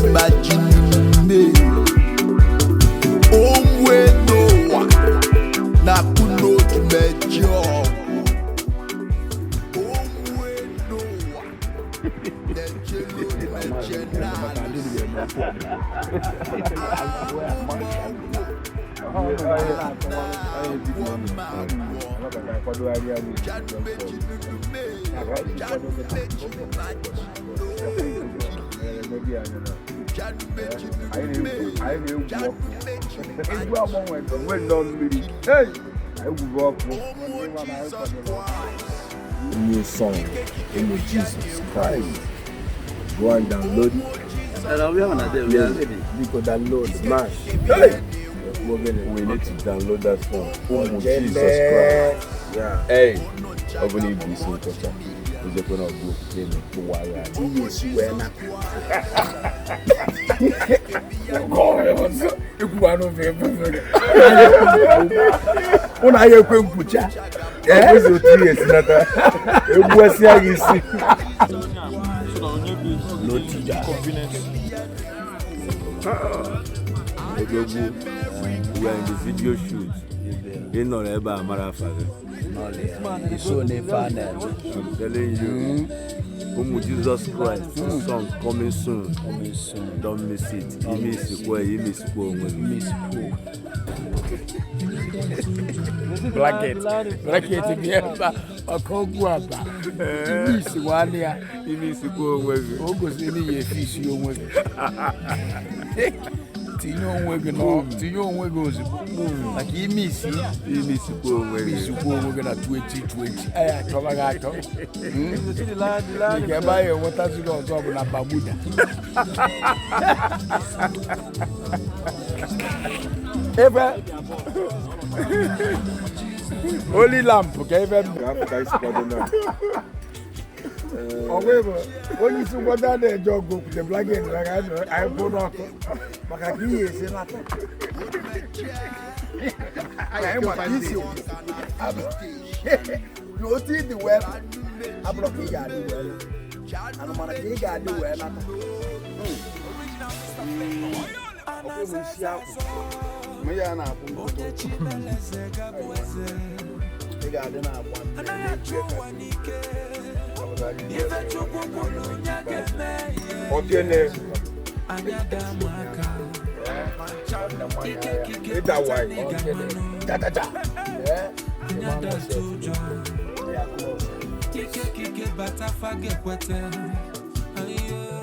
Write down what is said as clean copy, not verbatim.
Odumajinume Onwe n'ụwa na-akpụ n'odumeji ọgwụ Onwe n'ụwa na-eje n'odumeje n'alụsị. Egwu agbanwe onwe nnọọ mmiri. Hey! Anyị gwube ọkụ. New song, Ụmụ Jesus Christ. Go and download it. Biko download, mash. Hey! We need to download that song. Ụmụ Jesus Christ. Yeah. Hey, ọ bụ na ibu isi nchọcha, ejekwe na ọgụ okwukwe na ịkpụwa ya anya. Ihe esi wee nata. Ụnụ ahịa ekwe nkwucha. Ọ bụzi otu ihe esi nata, egbuesịa gị isi. N'otija. Odogwu, we are in the video shoot. Ị nọrọ ebe a mara afa gị. Iso n'ife a na-eme. I'm telling you, Ụmụ Jesus Christ, the song coming soon. Coming soon. Don't miss it. Ime isikwa ya, ime isikwa onwe gị. Miss Pope. Bracket. Bracket bi ebe a, maka ọgwụ aba. Ime isi nwanne ya. Ime isikwa onwe gị. O gosiri na ihe efe isi onwe gị. Tinye onwe gị n'ọ, tinye onwe gị ozugbo. Maka ime isi, Ime isikwa onwe ime gị. isikwa onwe gị na 2020. Anyị achọba gị achọ. Nke ebe anyị enwetaziri ọzọ bụ na Bermuda. Ebe Holy Lamp ka ebe m Ka afọ ka anyị si kwado na. Ọgwa ịbụ onye isi nkwado a na-eje ọgụ okwute blaket maka anyị kwụ n'ọkụ maka ka ihe esi nata anyị maka isi na otu ịdị wee abụrụ ka ị ga-adị wee nata anụmana ka ị ga-adị wee nata. Ọkwa bụ isi akwụ. Ma ya na-akwụ mkpụtụ. Ị ga-adị na-agba Ogene. Ịda waị. Tatata. Ike kike bata fagekwete. Ayo.